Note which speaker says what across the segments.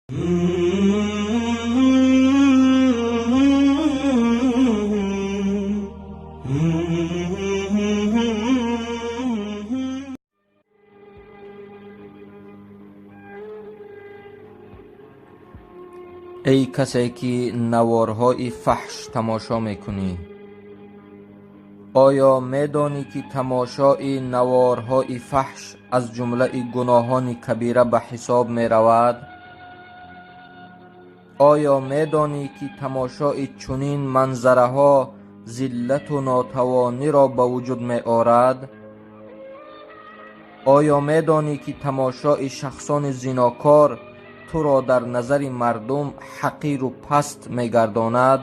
Speaker 1: Эй касе ки наворҳои фаҳш тамошо мекунӣ, оё медонӣ, ки тамошои наворҳои фаҳш аз ҷумлаи гуноҳони кабира ба ҳисоб меравад? Оё медонӣ, ки тамошои чунин манзараҳо зиллату нотавониро ба вуҷуд меорад? Оё медонӣ, ки тамошои шахсони зинокор туро дар назари мардум ҳақиру паст мегардонад?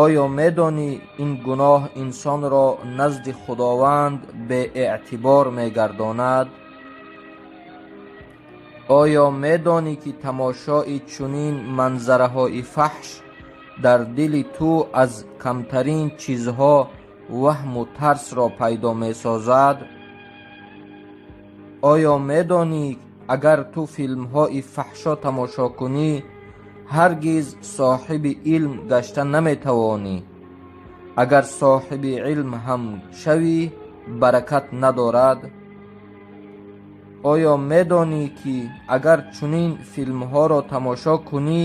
Speaker 1: Оё медонӣ, ин гуноҳ инсонро назди Худованд беэътибор мегардонад? Оё медонӣ, ки тамошои чунин манзараҳои фаҳш дар дили ту аз камтарин чизҳо ваҳму тарсро пайдо месозад? Оё медонӣ, агар ту филмҳои фаҳшо тамошо кунӣ, ҳаргиз соҳиби илм гашта наметавонӣ? Агар соҳиби илм ҳам шавӣ, баракат надорад. Оё медонӣ, ки агар чунин филмҳоро тамошо кунӣ,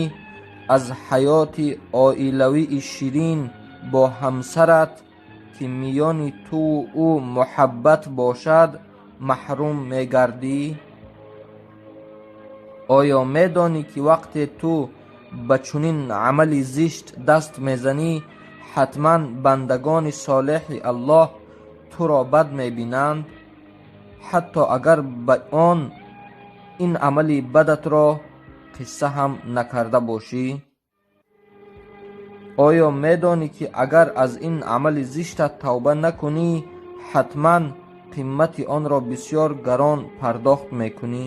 Speaker 1: аз ҳаёти оилавии ширин бо ҳамсарат, ки миёни туву ӯ муҳаббат бошад, маҳрум мегардӣ? Оё медонӣ, ки вақте ту ба чунин амали зишт даст мезанӣ, ҳатман бандагони солеҳи Аллоҳ туро бад мебинанд, ҳатто агар ба он ин амали бадатро қисса ҳам накарда бошӣ? Оё медонӣ, ки агар аз ин амали зиштат тавба накунӣ, ҳатман қимати онро бисёр гарон пардохт мекунӣ?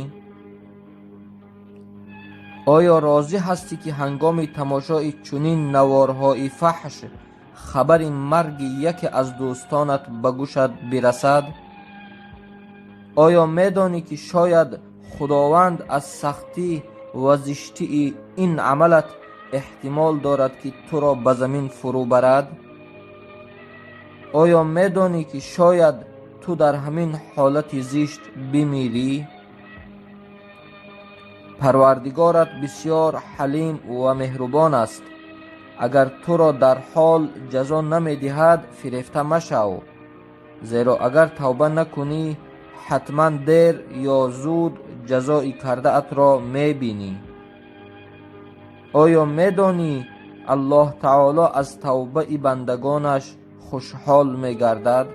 Speaker 1: Оё розӣ ҳастӣ, ки ҳангоми тамошои чунин наворҳои фаҳш хабари марги яке аз дӯстонат ба гӯшат бирасад? Оё медонӣ, ки шояд Худованд аз сахтӣ ва зиштии ин амалат эҳтимол дорад, ки туро ба замин фурӯ барад? Оё медонӣ, ки шояд ту дар ҳамин ҳолати зишт бимирӣ? Парвардигорат бисёр ҳалим ва меҳрубон аст. Агар туро дар ҳол ҷазо намедиҳад, фирефта машав, зеро агар тавба накунӣ, ҳатман дер ё зуд ҷазои кардаатро мебинӣ. Оё медонӣ, Аллоҳ таоло аз тавбаи бандагонаш хушҳол мегардад?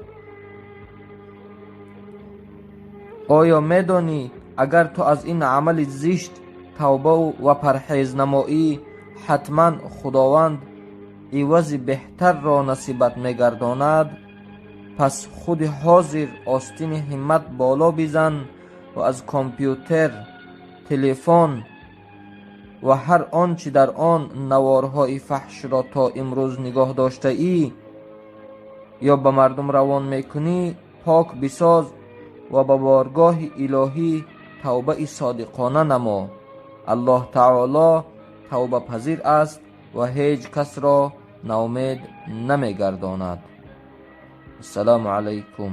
Speaker 1: Оё медонӣ, агар ту аз ин амали зишт тавбау ва парҳез намоӣ, ҳатман Худованд ивази беҳтарро насибат мегардонад? Пас худи ҳозир остини ҳиммат боло бизан ва аз компютер, телефон ва ҳар он чӣ дар он наворҳои фаҳшро то имрӯз нигоҳ доштаӣ ё ба мардум равон мекунӣ, пок бисоз ва ба боргоҳи илоҳӣ тавбаи содиқона намо. Аллоҳ таоло тавбапазир аст ва ҳеҷ касро ноумед намегардонад. Ассалому алайкум.